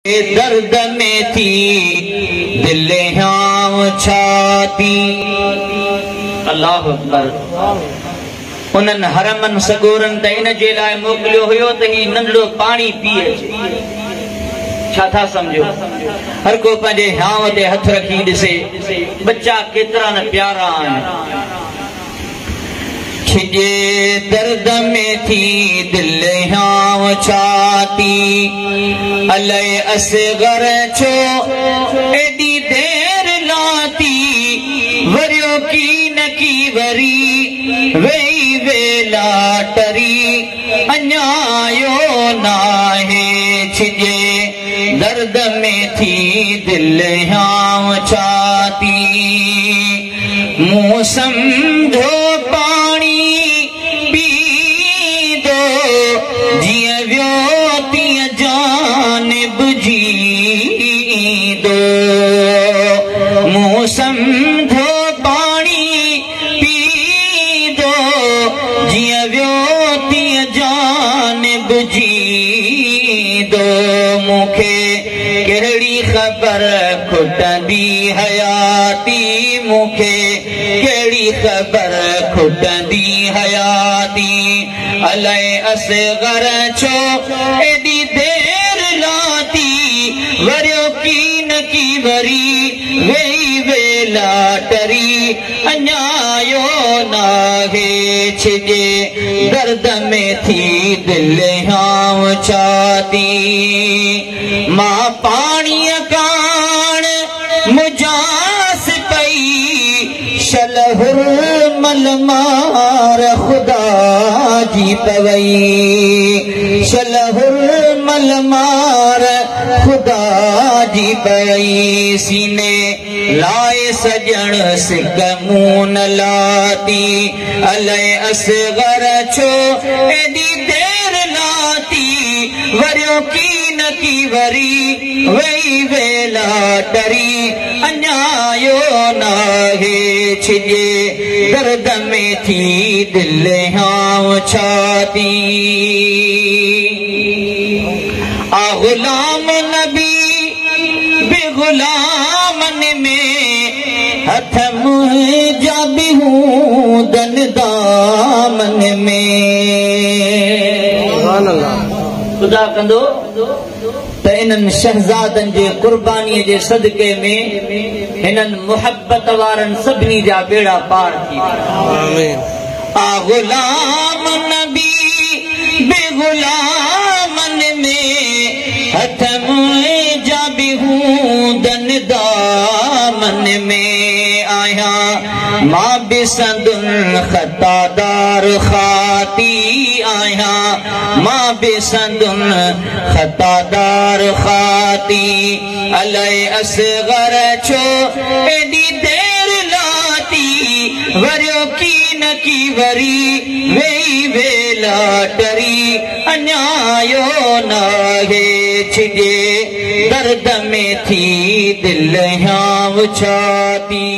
درد ۾ ٿي دل هيانء ڇاتي. الله اڪبر انهن حرمن سڳورن ته ان جي لاء موڪليو هيو ته هي ننڍڙو پاڻي پي اچي. ڇا ٿا سمجهو؟ هر ڪو پنهنجي هيانء تي هٿ رکي ڏسي، ٻچا ڪيترا نه پيارا آهن. ڇڄي درد ۾ ٿي دل هيانء ڇاتي، الائي اصغر ڇو ايڏي دير لاتي، وريو ڪي نه ڪي وري، ويئي ويلا ٽري، اڃا آيو ناهي. ڇڄي درد ۾ ٿي دل هيانء ڇاتي. مون سمجهو پاڻي پيئندو، جيئن ويو تيئن جانب جيئندو. مون سمجهو پاڻي پيئندو، جيئن ويو تيئن جانب جيئندو. مون کي ڪهڙي خبر کٽندي حياتي، مون کي ڪهڙي خبر کٽندي حياتي. الائي اصغر ڇو ايڏي دير لاتي، وريو ڪي نه ڪي وري، ويئي ويلا ٽري، اڃا آيو ناهي. ڇڄي درد ۾ ٿي دل هيانء ڇاتي. مان پاڻيء ڪاڻ مجاس پئي، شل حرمل مار خدا جي پوئي، شل حرمل مار خدا جي پوئي. سيني لاء سڄڻ سڪ مون نه لاتي، الائي اصغر ڇو ايڏي دير لاتي، وريو ڪي نه ڪي وري، ويئي ويلا ٽري، اڃا آيو ناهي. ڇڄي درد ۾ ٿي دل هيانء ڇاتي. آ غلام نبي به غلامن ۾، هٿ منهنجا به هوندن دامن ۾. سبحان الله. خدا ڪندو ته انهن شهزادن جي قربانيء جي صدقي ۾ هنن محبت وارن سڀني جا ٻيڙا پار ٿي ويندا. آمين. آ غلام نبي به غلامن ۾، هٿ منهنجا به هوندن دامن ۾. آهيان مان به سندن خطادار خاطي، آهيان مان به سندن خطادار خاطي. الائي اصغر ڇو ايڏي دير لاتي، وريو ڪي نه ڪي وري، ويئي ويلا ٽري، اڃا آيو ناهي. ڇڄي درد ۾ ٿي دل هيانء ڇاتي.